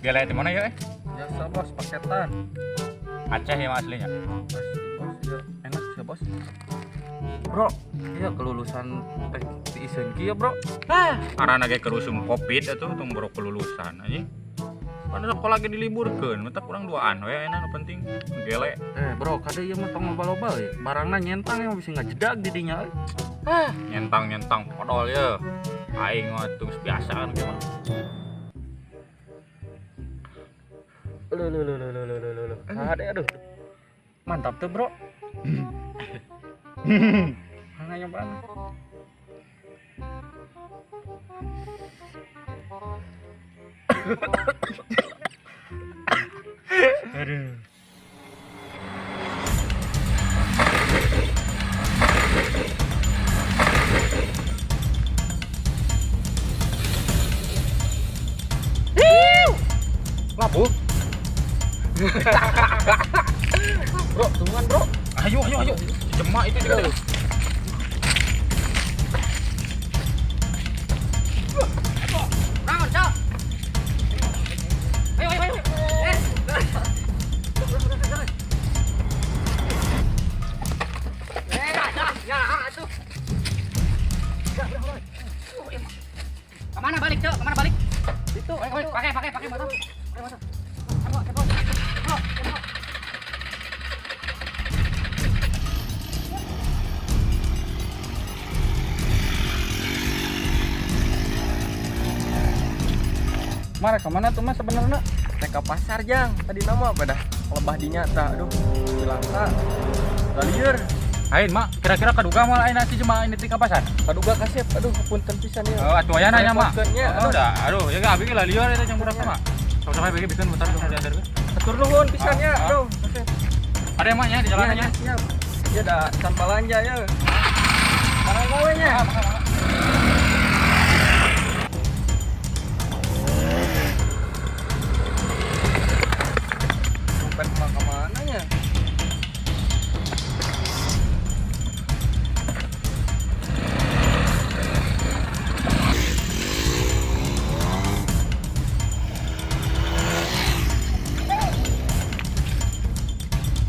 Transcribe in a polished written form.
Gele di mana ya? Biasa bos, paketan. Aceh ya aslinya. Asli bos, ya enak sih bos. Bro, iya kelulusan teh diiseun kieu bro. Ah, arana ge keur usum Covid atuh tong boro kelulusan anjing. Padahal sekolah lagi diliburkeun, mata kurang duaan we enak nu penting gele. Bro, kade ieu mah tong loba-loba we. Barangna nyentang ya bisa ngajedag di dinya euy. Nyentang-nyentang podol ye. Aing mah tuh biasa kan gimana. Lu lu lu lu lu lu lu lu. Kade aduh. Mantap tuh, bro. Mana nyobaan? Aduh. Labu. Bro, tungguan, bro. Ayo, ayo, ayo. Jemak itu juga. Bangun, Cok. Ayo, ayo, ayo. Eh. Eh, dah, ya, atuh. Kemana balik, Cok? Kemana balik? Itu, Ayo, pakai, pakai, pakai motor. Pakai motor. Tempo, tempo. Tempo, tempo. Mara kemana tuh mas sebenarnya? Teh ka pasar jang, tadi nama apa dah? Lebah dinyata, aduh, cilaka. Lalieur, Ain, mak, kira-kira kaduga moal ayeuna si jemaah ini ti ka pasar? kaduga kasep, aduh, punten pisan ya. Oh, atuh aya nanya, mak. Repotkeun-nya, Oh, aduh. dah, aduh, ya abi ge lalieur eta jeung budak mah. Sama-sama bege bikin mutar diantarkeun. Atur nuhun pisan ya, Ah, ah. aduh, kasep. Ada emaknya di jalanannya. Ya, siap. Ya dah, tanpa belanja ya. Barang gawe nya. Ah, mangga, mangga.